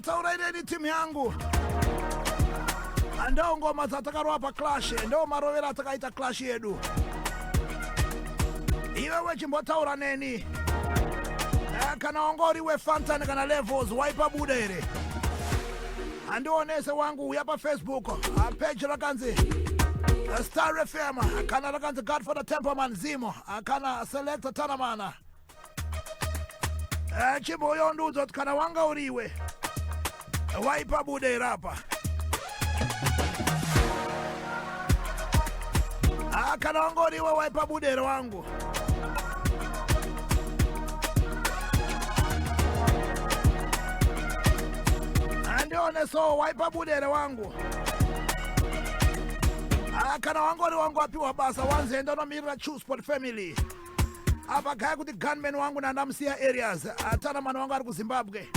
Taurai neni timu yangu. Ndo ngoma dzatakarova paclash, ndo marovero atakaita clash yedu. Iwewe chimbotaura neni. Kana wanga uri weFantan kana Levels, waipabuda here? Handionese wangu, uya paFacebook page rakanzi Star FM kana rakanzi Godfather Temperman Zimo kana Selector Tanamana. Chimboyondiudza kuti kana wanga uriwe waipabuda here apa? Kana wanga uriwe waipabuda here wangu? Andione so waipabuda here wangu? Kana wanga uri wangu wapiwa basa, wanzi enda unomirira Chillspot Family apa, gaya kuti gunman wangu nandamusiya areas, Tanamani wangu ari kuZimbabwe,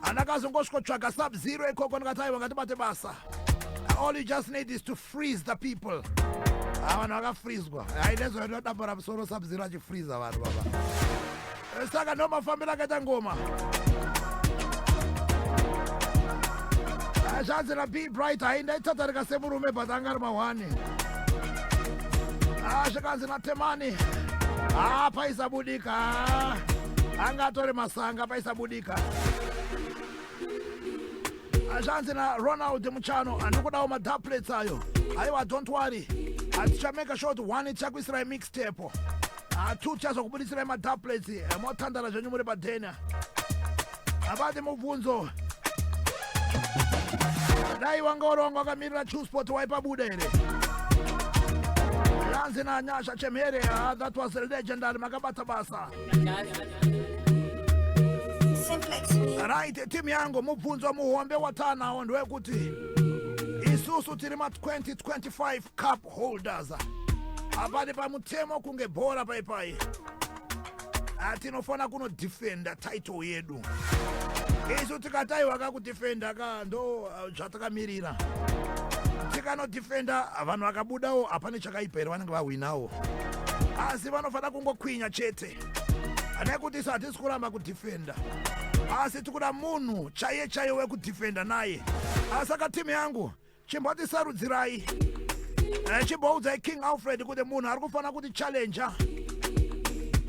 andakazongosvikotsvaga Sub Zero ikoko, ndikati aiwa, ngatibate basa. All you just need is to freeze the people. Vanhu vakafrizwa, ainezoinodambura musoro Sub Zero achifriza vanhu baba. Saka ndo mafambiro akaita ngoma. Zvanzi na B Bright, hai, ndaitatarika semurume but anga ari mahwani. Zvikanzi naTemani, paisabudika, anga atori masanga, paisabudika. Zvanzi naRonald Muchano, andikudawo madubplates ayo. Aiwa, don't worry, tichamake sure kuti one, tichakuisirai mixtape, two, tichazokubudisirai madubplates, motandara zvenyu muri padhena. Havadi mubvunzo. Dai wanga uri wanga wakamirira Chillspot, waipabuda here? Yanzi naNyasha Chemhere, that was legendary, makabata basa. Simplex Music. Right, timu yangu, mubvunzo muhombe watanawo ndewekuti isusu tiri ma2025 cup holders. Hapani pamutemo kunge bhora paipai, tinofana kunodefenda title yedu. Isu tikataiwa kakudefenda ka, ndo zvatakamirira. Tikanodefenda, vanhu vakabudawo hapane chakaipa here, vanenge vahwinawo, asi vanofanira kungokwinya chete, nekuti isu hatisi kuramba kudefenda, asi tikuda munhu chaiye chaiye wekudefenda naye. Saka timu yangu, chimbotisarudzirai, chimboudzai King Alfred kuti munhu ari kufanira kuti challenger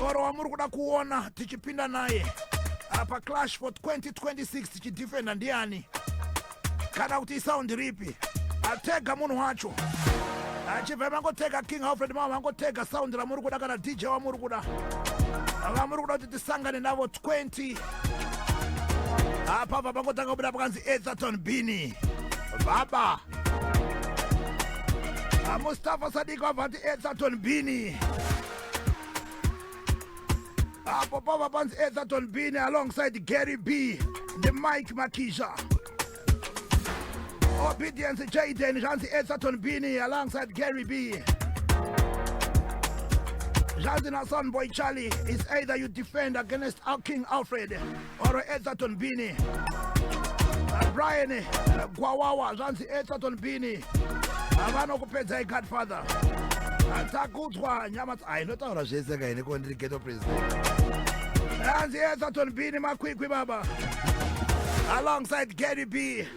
oro wamuri kuda kuona tichipinda naye paclash for 2026 tichidefenda ndiani, kana kuti isound ripi? Atega munhu wacho, achibva mangotega King Alfred, mava mangotega sound ramuri kuda kana DJ wamuri kuda, vamuri kuda kuti tisangane navo 20. Apapa pangotanga kubuda pakanzi Etherton Bini baba. Mustafa Sadik vabva ati Etherton Bini. Apo pava panzi Etherton Bini alongside Gary B, the Mike Makisha. Obedience Jaden, zvanzi Etherton Bini alongside Gary B. Zvanzi naSonboy Charlie, is either you defend against our King Alfred or Etherton Bini. Brian Gwawawa, zvanzi Etherton Bini vanokupedzai Godfather. Takudzwa nyama ainotaura zvese kaine ko ndiri ghetto president. Zvanzi Etherton Bini makwikwi baba alongside Gary B.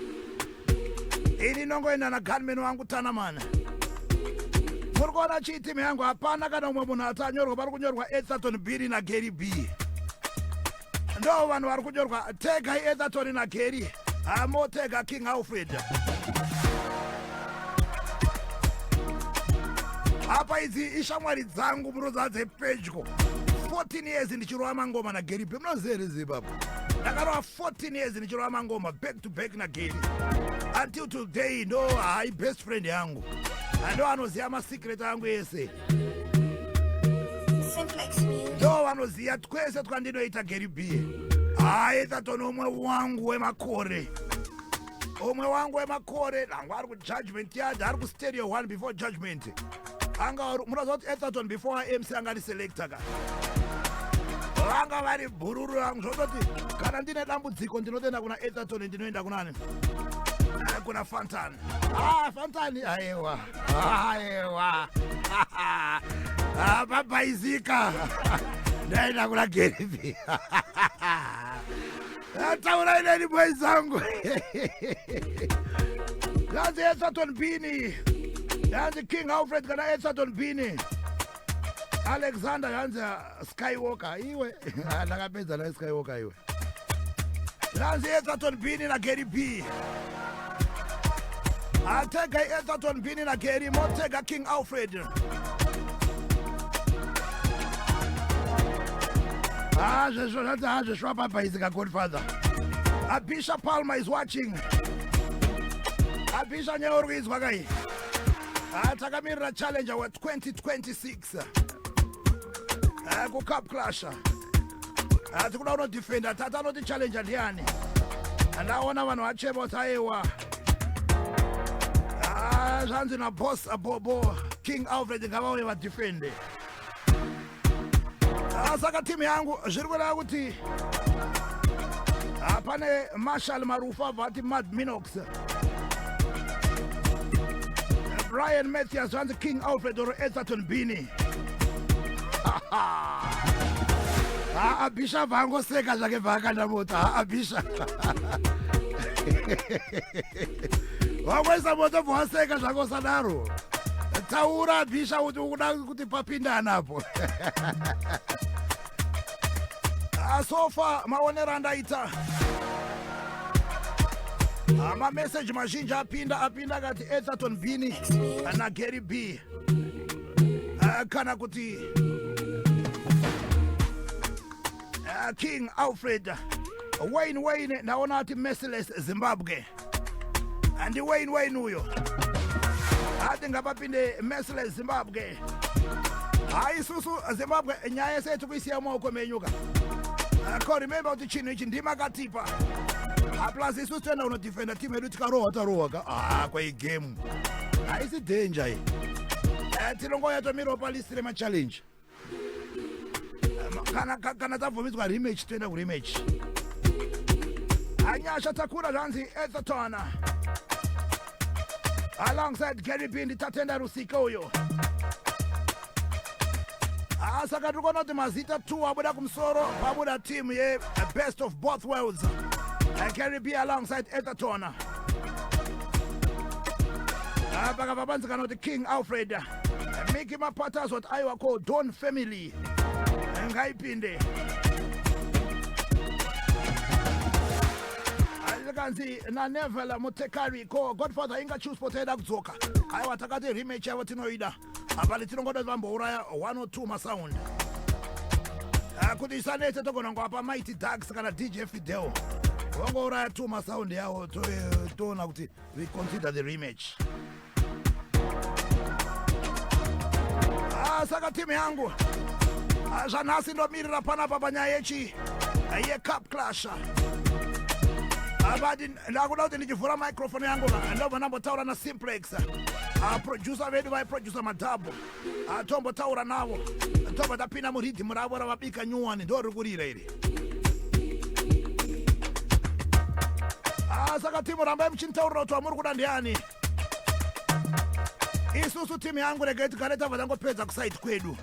Ini nongoenda nagunman wangu Tanamana. Muri kuona chiitimu yangu, hapana kana umwe munhu atanyorwa. Pari kunyorwa Etherton Bini naGary B, ndo vanhu vari kunyorwa. Tegai Etherton naGary, hamotega King Alfred. Apa idzi ishamwari dzangu, munoziva, dzepedyo. 14 years ndichirova mangoma naGary B. Munoziva here Zimbabwe, ndakarova 14 years ndichirova mangoma back to back naGary until today. Ndo hai best friend yangu, ndo anoziva masecret angu ese. Simplex Music. Ndo vanoziva twese twandinoita. Gary B, hai, tatona umwe wangu wemakore, umwe wangu wemakore nangu ari kujudgment yard, ari kuStereo One before judgment. Anga munoziva kuti Etherton before MC anga ari selector ka, vanga vari bhururu rangu, zvototi kana ndine dambudziko ndinotoenda kuna Etherton, ndinoenda kunani? Kuna Fantan. Fantan, aiwa, aiwa, papaizika. Ndaenda kuna Gary B. Taurai neni boys zangu. Yanzi Etherton Bini. Yanzi King Alfred kana Etherton Bini. Alexander yanzi Skywalker iwe. Ndakapedza naye Skywalker iwe. Yanzi Etherton Bini na Gary B. Atega Etherton Bini na Gary motega King Alfred. Ah, zvesvo zvanzi ha zvesvo apabhaizika Godfather. Abisha Palmer is watching. Abisha nyaya uri kuizwa kai. Ah, takamirira challenger wa 2026. Ah, ku Cup Clash. Ah, tikuda unodefenda tata anoti challenger ndiani. Ndaona vanhu vachema kuti aiwa. Ah, zvanzi naboss Bobo King Alfred ngavauye vadefende. Ah, saka timu yangu zviri kureva kuti ah, pane Marshal Marufa vati Mad Minox, Brian Mathias zvanzi King Alfred or Etherton Bini. Ah, Abisha vangoseka zvake bvaakanda moto. Ah, Abisha wangoisa moto bvawaseka zvako usadaro. Taura Abisha kuti ukuda kuti papindana apo. Ah, so far maonero andaita, ah, mameseji mazhinji apinda akati Etherton Bini naGary B. Ah, kana kuti King Alfred. Wayne Wayne ndaona ati Merciless Zimbabwe. Andi Wayne Wayne uyo ati ngapapinde Merciless Zimbabwe. Hayi, isusu Zimbabwe nyaya yese tikuisiya mumaoko menyuka. Ko remember kuti chinhu ichi ndimakatipa. Plus isusu toenda kunodefenda team yedu, tikarohwa tarohwa ka. Ah, kwaigame haisi danger iyi. Tinongoya tomirawo palist remachallenge. Kana tabvumidzwa rematch, toenda kurematch. Anyasha Takura zvanzi Etherton alongside Gary B. Nditatenda Rusika uyo. Ah, saka tiri kuona kuti mazita 2 abuda kumusoro. Pabuda team ye-Best of Both Worlds, Gary B alongside Etherton. Ah, pakabva panzikana kuti King Alfred. Miki Mapatas kuti aiwa, ko Don Family ngaipinde. Kanzi naNevel Mutekari, ko Godfather inga Chillsport yaida kudzoka. Aiwa, takati rematch yavo tinoida apali, tinongoda kuti vambouraya 1 or 2 masound. Ah, kuti isanetse togona ngoapa Mighty Ducks kana DJ Fidel vangouraya 2 masound yavo, toona kuti we consider the rematch. Ah, saka timu yangu, ah, zvanhasi ndomirira panapa panyaya yechi yeCup Clash. Ah, but ndakuda kuti ndichivhura microphone yangu ndobva ndambotaura naSimplex, producer vedu vaiproducer madhabho. Tombotaura navo, tobva tapinda muriddim ravo ravabika nyuwani, ndo riri kurira iri. Ah, saka timu, rambai muchinitaurira kuti wamuri kuda ndiani. Isusu timu yangu, regai tigare tabva tangopedza kuside kwedu.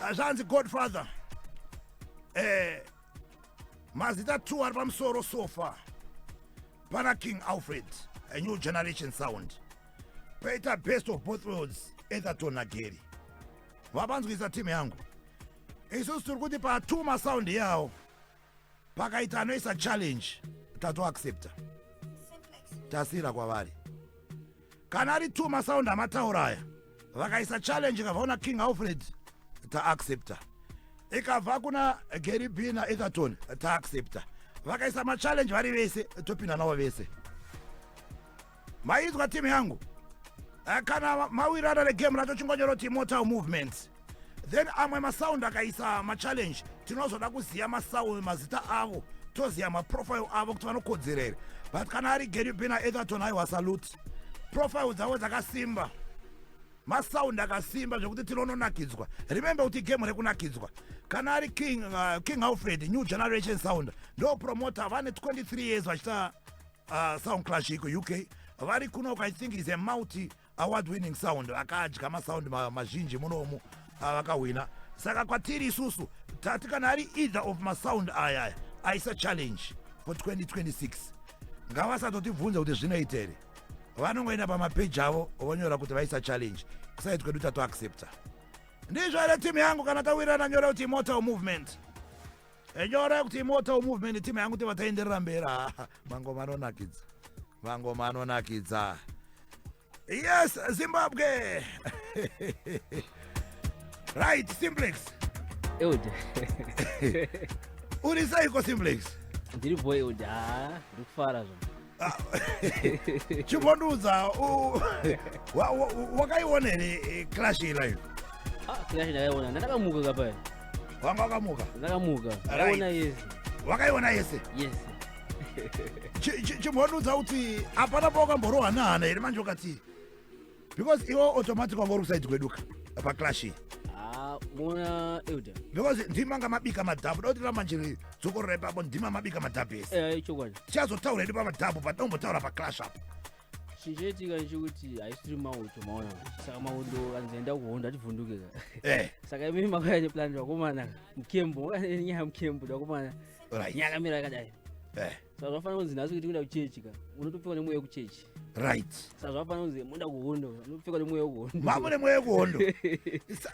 Ah, zvanzi Godfather, mazita 2 ari pamusoro so far, pana King Alfred, a new generation sound, paita Best of Both Worlds, Etherton naGary. Vapanzwisa timu yangu, isusu tiri kuti pa2 masound yawo pakaita anoisa challenge, tatoaccepta. Simplex. Tasiyira kwavari. Kana ari 2 masound amataura aya, vakaisa challenge ikabva kuna King Alfred, taaccepta. Ikabva kuna Gary B naEtherton, taaccepta. Vakaisa machallenge vari vese, topinda navo vese. Maizwa timu yangu? Kana mawirirana negame racho, chingonyora Mortal Movement. Then amwe masound akaisa machallenge, tinozoda kuziva masound mazita avo, toziva maprofile avo kuti vanokodzera here. But kana ari Gary B naEtherton, aiwa, salute, profile dzavo dzakasimba, masound akasimba zvekuti tinononakidzwa. Remember kuti game rekunakidzwa. Kana ari King Alfred, new generation sound, ndo promoter vane 23 years vachiita sound clash iko UK. Vari kunoko, I think is a multi award winning sound, akadya masound mazhinji munomu, vakahwina. Saka kwatiri isusu tati kana ari either of masound aya aya aisa challenge for 2026, ngavasatotibvunza kuti zvinoita here. Vanongoenda pamapeji avo vonyora kuti vaisa challenge. Kuside kwedu tatoaccepta. Ndizvo here, timu yangu? Kana tawirirana, nyora kuti Immortal Movement. Nyora kuti Immortal Movement, timu yangu, tiva taenderera mberi. Ha, mangoma anonakidza, mangoma anonakidza. Yes, Zimbabwe. Right, Simplex. Elder. Uri seiko, Simplex? Ndiri boy, Elder. Ha, ndiri kufara zvo. Chimbondiudza, wakaiona here clash ilive? Ah, clash ndakaiona. Ndakamuka kapaya. Wanga wakamuka? Ndakamuka. Ndakaona yese. Wakaiona yese? Yes. Chimbondiudza kuti hapana pawakamborohwa nehana here manje ukati, because iwo automatic wanga uri kuside kweduka paclash iyi? Ah, mona, Elder. Because ndima mabika madhabhu, da kuti ramanje dzokorora ipapo, ndima mabika madhabhu ese. Eh, chokwadi. Tichazotaura hedu pamadhabhu, but dombotaura paclash apo. Chinhu chaitika ndechekuti haisitiri mauto, maona. Saka mauto anzi enda kuhondo ativhunduke ka. Saka imi makauya neplan, vakomana, mukembo, makauya nenyaya mukembo, vakomana. Nyaya yakamira yakadai. Saka zvafanira kunzi nhasi kuti kuenda kuchechi ka, unotopfeka nemweya wekuchechi. Saka zvafanira kunzi muenda kuhondo, unopfeka nemweya wekuhondo. Mamune mweya wekuhondo.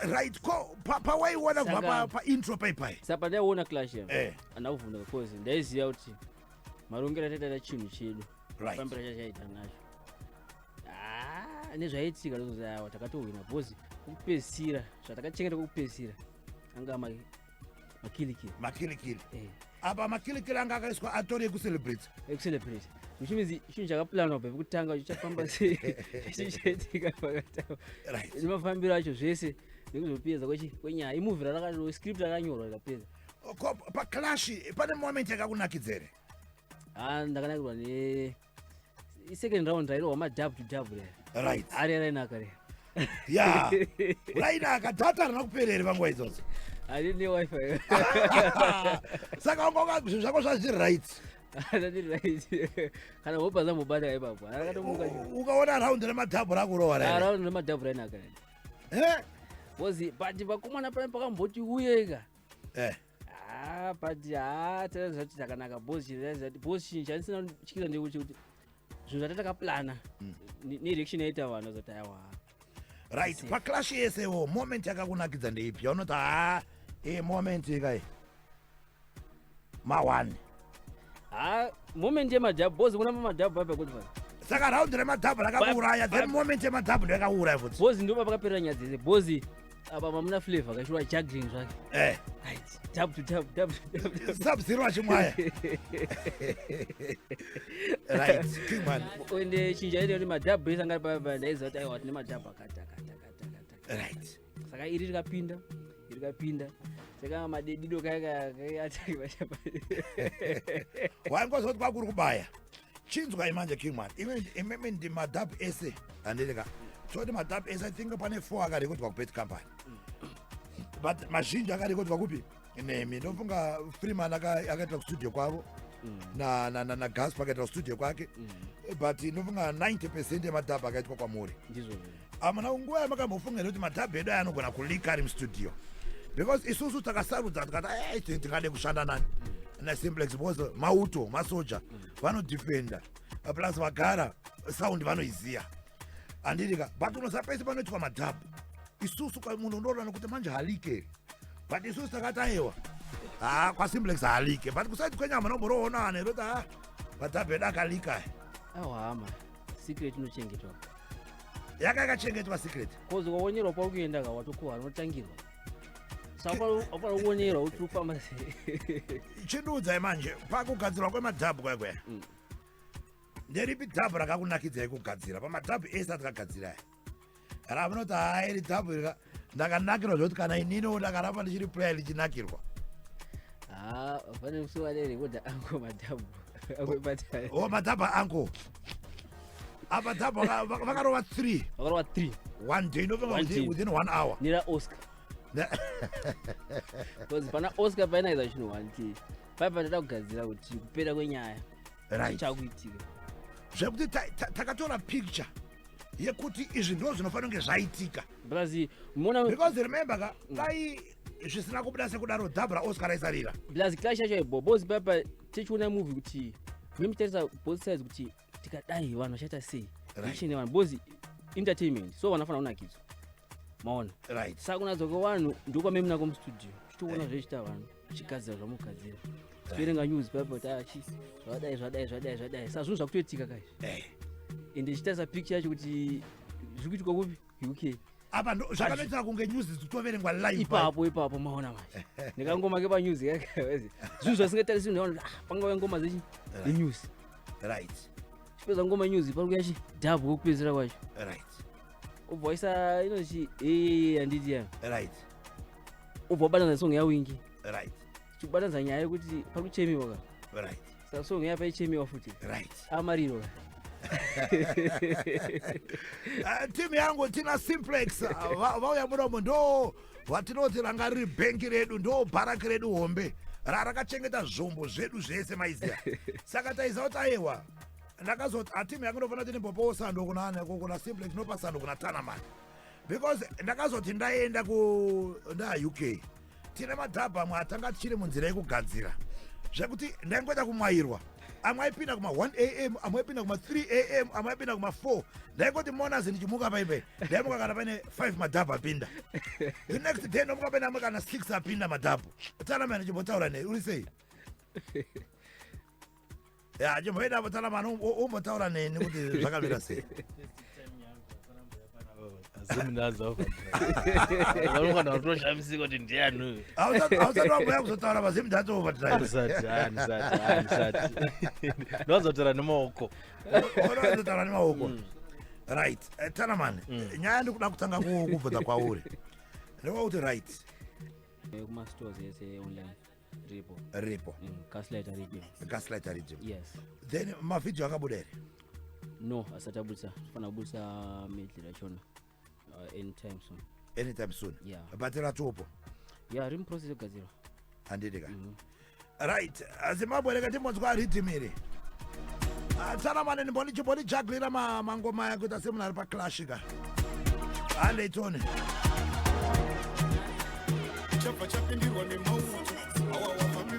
Right, ko pawaiona kubva paintro paipai? Saka pandaiona clash ya, handina kuvhunduka, cause ndaiziva kuti marongero ataita chinhu chedu, fambira chachaita nacho. Ah, nezvaiitika ndozozi aiwa, takatohwina, because kwekupedzisira zvatakachengeta kwekupedzisira anga makilikili. Makilikili. Eh. Apa makilikili anga akaiswa atori ekucelebrate. Ekucelebrate, which means chinhu chakaplanwa bva pekutanga chichafamba sei, chichaitika pakatanga nemafambiro acho zvese nekuzopedza kwenyaya. Imovie rarakado, script rakanyorwa rikapedza. Ko paclash pane moment yakakunakidza here? Ah, ndakanakirwa ne second round rairohwa madub to dub re. Ari rainaka re. Ya, rainaka. Data rina kupera here panguva idzodzo? Hari neWiFi. Saka wanga zvinhu zvako zvazviri right? Zvandiri right, kana hopa zambobata ipapo akatomuka. Ukaona raundi remadhabhu rakurohwa rere? Round remadub rainaka re. Because but vakomana pane pakamboti uyeka. Ah, but ha, taiziva kuti takanaka, boss. Chinhu chandisina kutyira ndekuti kuti zvinhu zvatakaplana nereaction yaita vanhu azoti aiwa. Right, paclash yesewo moment yakakunakidza ndeipi yaunoti, ha, iyi moment ikai ma1? Ha, moment yemadhabhu, boss, kuna mamadhabhu apa kuti vanhu Saka raundi remadhabhu rakakuuraya, then moment yemadhabhu ndo yakakuuraya futi? Boss, ndo papakaperera nyaya dzese, boss. Apa mamuna Flavor akashura juggling zvake. Right, dub to dub, dub to dub, dub. Sub-Zero achimwaya. Right, Kingman. Ende chinhu chaita kuti madhabhu ese anga ari papa, ndaiziva kuti aiwa, tine madhabhu akati akati akati akati akati. Saka iri rikapinda, iri rikapinda, saka madedido kaya kaya. Waingozoti kwakuri kubaya. Chinzwai manje, Kingman, imimi ndi madhabhu ese, handiti? Toti madhabhu ese, I think pane four akarekodwa kuBad Company, but mazhinji akarekodwa kupi? Nemi. Ndofunga Freeman akaitira kustudio kwavo, naGasp akaitira kustudio kwake, but ndofunga 90% yemadhabhu akaitwa kwamuri. Ndizvo. Amuna nguva yamakambofunga here kuti madhabhu edu aya anogona kulika ari mustudio? Because isusu takasarudza tikati, "Ai, tingade kushanda nani? NaSimplex," because mauto, masoja, vanodefenda, plus vagara sound vanoiziya, handitika? But unoziva pese panoitwa madhabhu isusu munhu unoona nekuti manje halike, but isusu takati aiwa, ha, kwaSimplex halike, but kuside kwenyama nomboroona neroti, ha, madhabhu edu akalika aya. Aiwa hama, secret inochengetwa. Yaka yakachengetwa secret? Cause ukaonerwa pauri kuenda ka, watokuwa, unotangirwa. Saka wafana kuonerwa kuti uri kufamba sei. Chindiudzai manje, pakugadzirwa kwemadhabhu kwekwe, nderipi dhabhu rakakunakidzai kugadzira pamadhabhu ese atakagadzira aya, ramunoti, hai, iri dhabhu iri ndakanakirwa zvokuti kana ininiwo ndakaramba ndichiri playa richinakirwa? Ha, pane musi warerekodha angu madhabhu akwepatari. O, madhabhu angu apa, dhabhu vakarova 3. Vakarova 3. One day, inofunga One kuti day. within one hour. Nera Oscar, because pana Oscar painaidza chinhu one t paipa ndada kugadzira kuti kupera kwenyaya chakuitika. Zvekuti takatora picture yekuti izvi ndo zvinofanira kunge zvaitika. Because mona Because remember ka, dai Zvisina kubuda sekudaro, dhabhu raOscar raisarira. Plus clash yacho ibo boss papa tichiona movie kuti muchitarisa both sides kuti tikadai vanhu vachaita sei. Reaction yevanhu, because entertainment, so vanofanira kunakidzwa, maona? Saka kunadzwa kwevanhu ndokwame munako mustudio, chitoona zvechiita vanhu, chigadzira zvamugadzira, toverenga news papa kuti achi zvadai, zvadai, zvadai, zvadai. Saka zvinhu zvakutoitika kaizvi. Ende chitarisa picture yacho kuti zviri kuitika kupi, UK. Apa zvakanoitira kunge news dzikutoverengwa live. Ipapo ipapo, maona manje nekangoma kepanews kaka, zvinhu zvasingatarisi ndaona kuti ah, pangauya ngoma dzechi nenews. Chipedza ngoma news, pari kuya chi dhabhu kwekupedzisira kwacho. Ubva waisa inochi ee, handiti ya? Ubva wabatanidza song yaWinky. Chikubatanidza nyaya yekuti pari kuchemiwa ka. Saka song yapa ichemiwa futi. Amariro ka. Timu yangu tina Simplex, vauya munomo, ndo vatinoti ranga riri bhengi redu, ndo bharaki redu hombe rarakachengeta zvombo zvedu zvese, maiziya. Saka taiziva kuti aiwa, ndakazoti atimu yangu ndofanira kuti ndimbopawo sando kuna Simplex, nopa sando kuna Tanaman, because ndakazoti ndaenda ku nda UK, tine madhabhu amwe atanga tichiri munzira yekugadzira, zvekuti ndaingoita kumwayirwa. Amwe aipinda kuma 1 am, amwe aipinda kuma 3 am, amwe aipinda kuma 4. Ndaingoti monazi ndichimuka paipai, ndaimuka kana paine 5 madhabhu apinda. The next day ndomuka paine amwe kana 6 apinda madhabhu. Tanamani, chimbotaura nei, uri sei? Ya, chimboendapo Tanamani, umbotaura neni kuti zvakamira sei. Vanogona kutoshamisika kuti ndiani uyu. Hausati wamboya kuzotaura paZimdancehall Overdrive? Handisati, handisati, handisati. Ndinowanzotaura nemaoko. Unozotaura nemaoko, right. Tanaman, nyaya ndikuda kutanga kubvunza kwauri ndekwakuti, right, Kumastores ese online ripo. Ripo. Gaslighter Riddim. Gaslighter Riddim. Yes. Then mavhidhiyo akabuda here? No, asati abudisa. Tofanira kubudisa medley rachona anytime soon. Anytime soon. Yeah. But ratopo? Yeah, riri muprocess yekugadzirwa. Handidi ka. Right, Zimbabwe, reka timbonzwa riddim iri. Tsanamane, ndimbonijaglira mangoma aya kuita semunhu ari paclash ka. Handeitone. Chabva chapindirwa nemauto awa, vafambi.